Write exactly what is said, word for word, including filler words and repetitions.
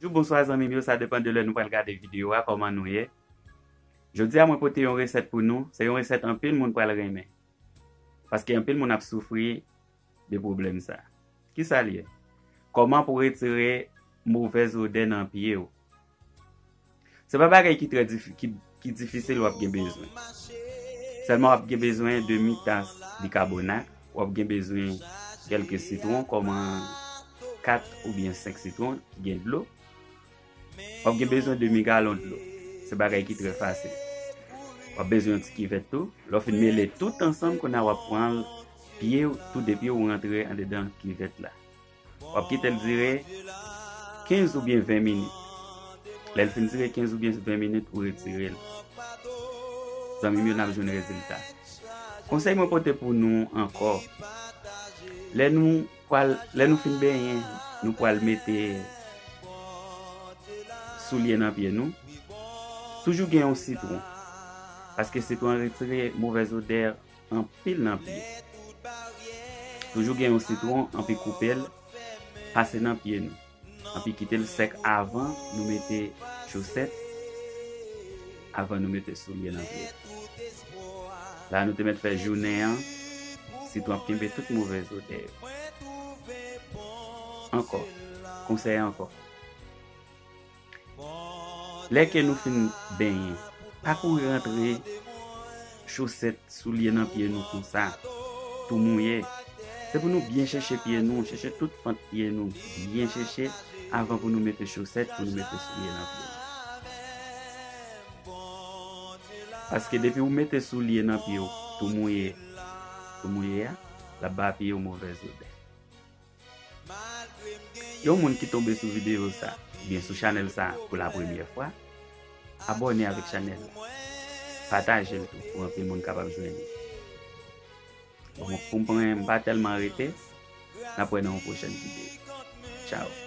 Jou bonswa zanmi m yo, sa depann de lè nou pral gade videyo a, kòman nou ye. Jodi a mwen pote yon resèt pou nou, se yon resèt anpil moun pral renmen. Paske anpil moun ap soufri de pwoblèm sa. Kisa l ye? Kòman pou retire movèz odè nan pye w? Se pa bagay ki trè difi, ki, ki difisil w ap gen bezwen. Sèlman w ap gen bezwen demi tas bikabonat, w ap gen bezwen kèlke sitwon, kòman kat oubyen senk sitwon ki gen dlo. W ap gen bezwen demi galon dlo. Se bagay ki trè fasil. W ap bezwen yon ti kivèt tou. Lè w fin mele tout ansanm, kounye a w ap pran l pye w, tou de pye w rantre andedan kivèt la. W ap kite l dire kenz oubyen ven minit. Lè l fin dire kenz oubyen ven minit, ou retire l. Zanmi m yo, n ap jwenn rezilta. Konsèy mwen pote pou nou ankò. Lè nou pral, lè nou fin benyen, nou pral mete soulye nan pye nou. Toujou gen yon sitwon. Paske sitwon retire movèz odè anpil nan pye. Toujou gen yon sitwon, anpi koupe l, pase nan pye nou. Anpi kite l sèk avan nou mete chosèt, avan nou mete soulye nan pye. La nou te mèt fè jounen an, sitwon ap kenbe tout movèz odè yo. Ankò, konsèy ankò. Lè ke nou fin benyen, pa kouri rantre chosèt, soulye nan pye nou konsa, tou mouye. Se pou nou byen chèche pye nou, chèche tout fant pye nou, byen chèche avan pou nou mete chosèt, pou nou mete soulye nan pye nou. Paske depi ou mete soulye nan pye w, tou mouye, tou mouye a, l ap ba pye w movèz odè. Yon moun ki tonbe sou videyo sa, oubyen sou chanèl sa pou la premyè fwa, abòne avèk chanèl la. Pataje l tou pou anpil moun kapab jwenn li. Bon, pou m pran, m pa tèlman rete. N ap wè nan yon pwochèn videyo. Tchao.